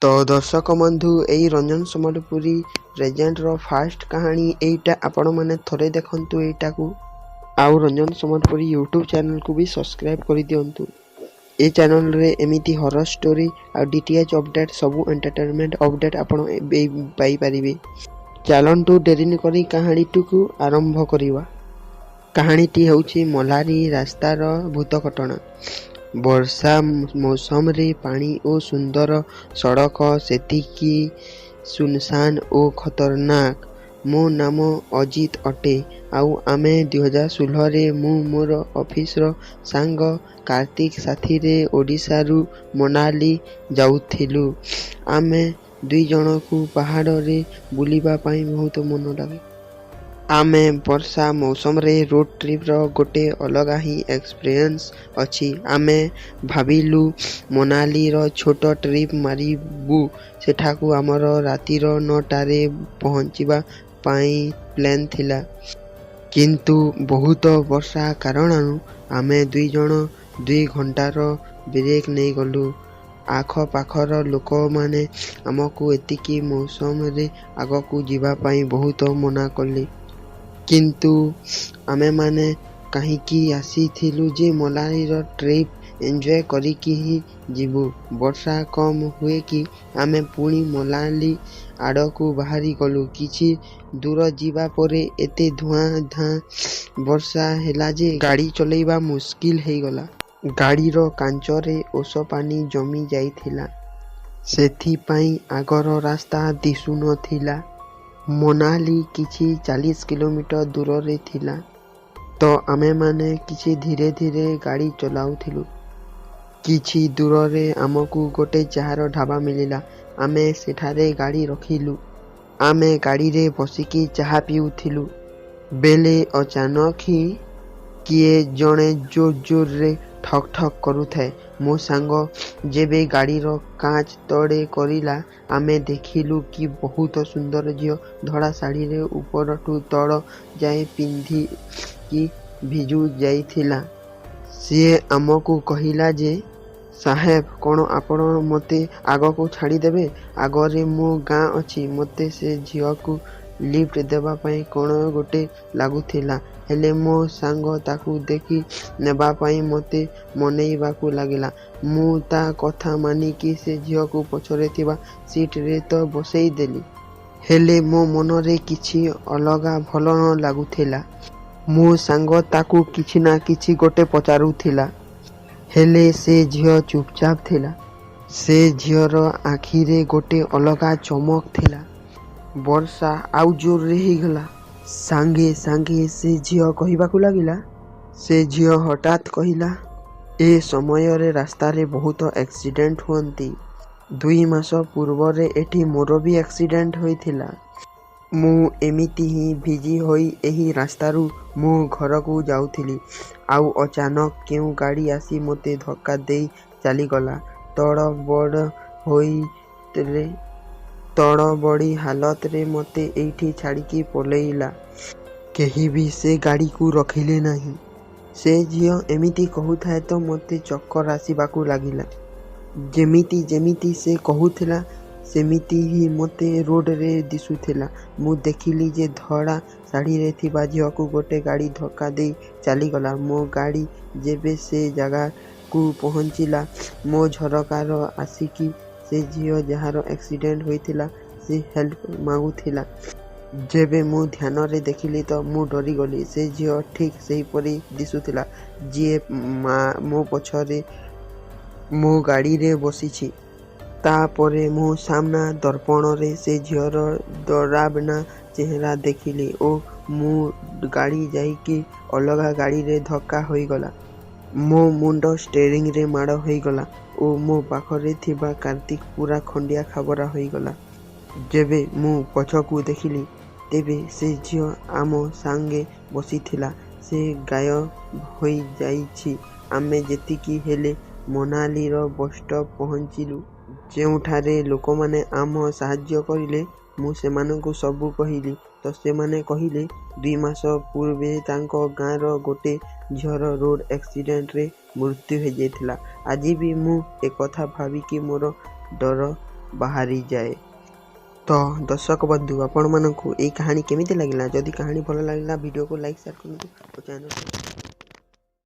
ତ ଦର୍ଶକ ବନ୍ଧୁ, ଏଇ ରଞ୍ଜନ ସମ୍ବଲପୁରୀ ପ୍ରେଜେଣ୍ଟର ଫାଷ୍ଟ କାହାଣୀ ଏଇଟା। ଆପଣମାନେ ଥରେ ଦେଖନ୍ତୁ ଏଇଟାକୁ ଆଉ ରଞ୍ଜନ ସମ୍ବଲପୁରୀ ୟୁଟ୍ୟୁବ୍ ଚ୍ୟାନେଲକୁ ବି ସବସ୍କ୍ରାଇବ୍ କରିଦିଅନ୍ତୁ। ଏ ଚ୍ୟାନେଲରେ ଏମିତି ହରର ଷ୍ଟୋରି ଆଉ ଡିଟିଏଚ୍ ଅପଡେଟ୍, ସବୁ ଏଣ୍ଟରଟେନମେଣ୍ଟ ଅପଡେଟ୍ ଆପଣ ଏବେ ପାଇପାରିବେ। ଚାଲନ୍ତୁ, ଡେରି ନକରି କାହାଣୀଟିକୁ ଆରମ୍ଭ କରିବା। କାହାଣୀଟି ହେଉଛି ମଲାରୀ ରାସ୍ତାର ଭୂତ ଘଟଣା। ବର୍ଷା ମୌସମରେ ପାଣି ଓ ସୁନ୍ଦର ସଡ଼କ ସେତିକି ସୁନସାନ ଓ ଖତରନାକ। ମୋ ନାମ ଅଜିତ ଅଟେ ଆଉ ଆମେ 2016ରେ ମୁଁ ମୋର ଅଫିସର ସାଙ୍ଗ କାର୍ତ୍ତିକ ସାଥିରେ ଓଡ଼ିଶାରୁ ମନାଲି ଯାଉଥିଲୁ। ଆମେ ଦୁଇଜଣକୁ ପାହାଡ଼ରେ ବୁଲିବା ପାଇଁ ବହୁତ ମନ ଲାଗେ। ଆମେ ବର୍ଷା ମୌସମରେ ରୋଡ଼ ଟ୍ରିପର ଗୋଟେ ଅଲଗା ହିଁ ଏକ୍ସପିରିଏନ୍ସ ଅଛି। ଆମେ ଭାବିଲୁ ମନାଲିର ଛୋଟ ଟ୍ରିପ ମାରିବୁ। ସେଠାକୁ ଆମର ରାତିର 9ଟାରେ ପହଞ୍ଚିବା ପାଇଁ ପ୍ଲାନ୍ ଥିଲା। କିନ୍ତୁ ବହୁତ ବର୍ଷା କାରଣରୁ ଆମେ ଦୁଇଜଣ 2 ଘଣ୍ଟାର ବ୍ରେକ୍ ନେଇଗଲୁ। ଆଖପାଖର ଲୋକମାନେ ଆମକୁ ଏତିକି ମୌସମରେ ଆଗକୁ ଯିବା ପାଇଁ ବହୁତ ମନା କଲେ। କିନ୍ତୁ ଆମେମାନେ କହିକି ଆସିଥିଲୁ ଯେ ମନାଲିର ଟ୍ରିପ୍ ଏନ୍ଜୟ କରିକି ହିଁ ଯିବୁ। ବର୍ଷା କମ୍ ହୋଇକି ଆମେ ପୁଣି ମନାଲି ଆଡ଼କୁ ବାହାରିଗଲୁ। କିଛି ଦୂର ଯିବା ପରେ ଏତେ ଧୁଆଁଧାର ବର୍ଷା ହେଲା ଯେ ଗାଡ଼ି ଚଲେଇବା ମୁସ୍କିଲ ହେଇଗଲା। ଗାଡ଼ିର କାଚରେ ଓସ ପାଣି ଜମି ଯାଇଥିଲା, ସେଥିପାଇଁ ଆଗର ରାସ୍ତା ଦିଶୁନଥିଲା। ମନାଲି କିଛି 40 କିଲୋମିଟର ଦୂରରେ ଥିଲା, ତ ଆମେମାନେ କିଛି ଧୀରେ ଧୀରେ ଗାଡ଼ି ଚଲାଉଥିଲୁ। କିଛି ଦୂରରେ ଆମକୁ ଗୋଟେ ଚାହାର ଢାବା ମିଳିଲା। ଆମେ ସେଠାରେ ଗାଡ଼ି ରଖିଲୁ। ଆମେ ଗାଡ଼ିରେ ବସିକି ଚାହା ପିଉଥିଲୁ ବେଳେ ଅଚାନକ ହିଁ କିଏ ଜଣେ ଜୋର ଜୋରରେ ଠକ୍ ଠକ୍ କରୁଥାଏ। ମୋ ସାଙ୍ଗ ଯେବେ ଗାଡ଼ିର କାଚ ତଳେ କରିଲା, ଆମେ ଦେଖିଲୁ କି ବହୁତ ସୁନ୍ଦର ଝିଅ ଧଳା ଶାଢ଼ୀରେ ଉପରଠୁ ତଳ ଯାଏ ପିନ୍ଧିକି ଭିଜୁ ଯାଇଥିଲା। ସିଏ ଆମକୁ କହିଲା ଯେ, "ସାହେବ, କଣ ଆପଣ ମୋତେ ଆଗକୁ ଛାଡ଼ିଦେବେ? ଆଗରେ ମୋ ଗାଁ ଅଛି।" ମୋତେ ସେ ଝିଅକୁ ଲିଫ୍ଟ ଦେବା ପାଇଁ କଣ ଗୋଟେ ଲାଗୁଥିଲା। ହେଲେ ମୋ ସାଙ୍ଗ ତାକୁ ଦେଖି ନେବା ପାଇଁ ମୋତେ ମନେଇବାକୁ ଲାଗିଲା। ମୁଁ ତା କଥା ମାନିକି ସେ ଝିଅକୁ ପଛରେ ଥିବା ସିଟରେ ତ ବସେଇଦେଲି। ହେଲେ ମୋ ମନରେ କିଛି ଅଲଗା ଭଲ ନ ଲାଗୁଥିଲା। ମୋ ସାଙ୍ଗ ତାକୁ କିଛି ନା କିଛି ଗୋଟେ ପଚାରୁଥିଲା। ହେଲେ ସେ ଝିଅ ଚୁପଚାପ ଥିଲା। ସେ ଝିଅର ଆଖିରେ ଗୋଟେ ଅଲଗା ଚମକ ଥିଲା। ବର୍ଷା ଆଉ ଜୋରରେ ହେଇଗଲା। ସାଙ୍ଗେ ସାଙ୍ଗେ ସେ ଝିଅ କହିବାକୁ ଲାଗିଲା। ସେ ଝିଅ ହଠାତ୍ କହିଲା, "ଏ ସମୟରେ ରାସ୍ତାରେ ବହୁତ ଆକ୍ସିଡେଣ୍ଟ ହୁଅନ୍ତି। 2 ମାସ ପୂର୍ବରେ ଏଠି ମୋର ବି ଆକ୍ସିଡେଣ୍ଟ ହୋଇଥିଲା। ମୁଁ ଏମିତି ହିଁ ଭିଜି ହୋଇ ଏହି ରାସ୍ତାରୁ ମୋ ଘରକୁ ଯାଉଥିଲି ଆଉ ଅଚାନକ କେଉଁ ଗାଡ଼ି ଆସି ମୋତେ ଧକ୍କା ଦେଇ ଚାଲିଗଲା। ତଡ଼ବଡ଼ି ହାଲତରେ ମୋତେ ଏଇଠି ଛାଡ଼ିକି ପଳେଇଲା। କେହି ବି ସେ ଗାଡ଼ିକୁ ରଖିଲେ ନାହିଁ।" ସେ ଝିଅ ଏମିତି କହୁଥାଏ ତ ମୋତେ ଚକ୍କର ଆସିବାକୁ ଲାଗିଲା। ଯେମିତି ଯେମିତି ସେ କହୁଥିଲା, ସେମିତି ହିଁ ମୋତେ ରୋଡ଼ରେ ଦିଶୁଥିଲା। ମୁଁ ଦେଖିଲି ଯେ ଧଳା ଶାଢ଼ୀରେ ଥିବା ଝିଅକୁ ଗୋଟେ ଗାଡ଼ି ଧକ୍କା ଦେଇ ଚାଲିଗଲା। ମୋ ଗାଡ଼ି ଯେବେ ସେ ଜାଗାକୁ ପହଞ୍ଚିଲା, ମୋ ଝରକାରେ ଆସିକି ସେ ଝିଅ ଯାହାର ଆକ୍ସିଡେଣ୍ଟ ହୋଇଥିଲା, ସେ ହେଲ୍ପ ମାଗୁଥିଲା। ଯେବେ ମୁଁ ଧ୍ୟାନରେ ଦେଖିଲି ତ ମୁଁ ଡରିଗଲି। ସେ ଝିଅ ଠିକ୍ ସେହିପରି ଦିଶୁଥିଲା, ଯିଏ ମୋ ପଛରେ ମୋ ଗାଡ଼ିରେ ବସିଛି। ତାପରେ ମୁଁ ସାମ୍ନା ଦର୍ପଣରେ ସେ ଝିଅର ଡରାବନା ଚେହେରା ଦେଖିଲି ଓ ମୋ ଗାଡ଼ି ଯାଇକି ଅଲଗା ଗାଡ଼ିରେ ଧକ୍କା ହୋଇଗଲା। ମୋ ମୁଣ୍ଡ ଷ୍ଟେରିଂରେ ମାଡ଼ ହୋଇଗଲା ଓ ମୋ ପାଖରେ ଥିବା କାର୍ତ୍ତିକ ପୁରା ଖଣ୍ଡିଆ ଖାବରା ହୋଇଗଲା। ଯେବେ ମୁଁ ପଛକୁ ଦେଖିଲି, ତେବେ ସେ ଝିଅ ଆମ ସାଙ୍ଗେ ବସିଥିଲା, ସେ ଗାୟବ ହୋଇଯାଇଛି। ଆମେ ଯେତିକି ହେଲେ ମନାଲିର ବସଷ୍ଟପ ପହଞ୍ଚିଲୁ, ଯେଉଁଠାରେ ଲୋକମାନେ ଆମ ସାହାଯ୍ୟ କରିଲେ। ମୁଁ ସେମାନଙ୍କୁ ସବୁ କହିଲି ତ ସେମାନେ କହିଲେ, 2 ମାସ ପୂର୍ବେ ତାଙ୍କ ଗାଁର ଗୋଟେ ଝିଅର ରୋଡ଼ ଆକ୍ସିଡେଣ୍ଟରେ ମୃତ୍ୟୁ ହୋଇଯାଇଥିଲା। ଆଜି ବି ମୁଁ ଏକଥା ଭାବିକି ମୋର ଡର ବାହାରିଯାଏ। ତ ଦର୍ଶକ ବନ୍ଧୁ, ଆପଣମାନଙ୍କୁ ଏଇ କାହାଣୀ କେମିତି ଲାଗିଲା? ଯଦି କାହାଣୀ ଭଲ ଲାଗିଲା, ଭିଡ଼ିଓକୁ ଲାଇକ୍, ସେୟାର କରନ୍ତୁ ଓ ଚ୍ୟାନେଲକୁ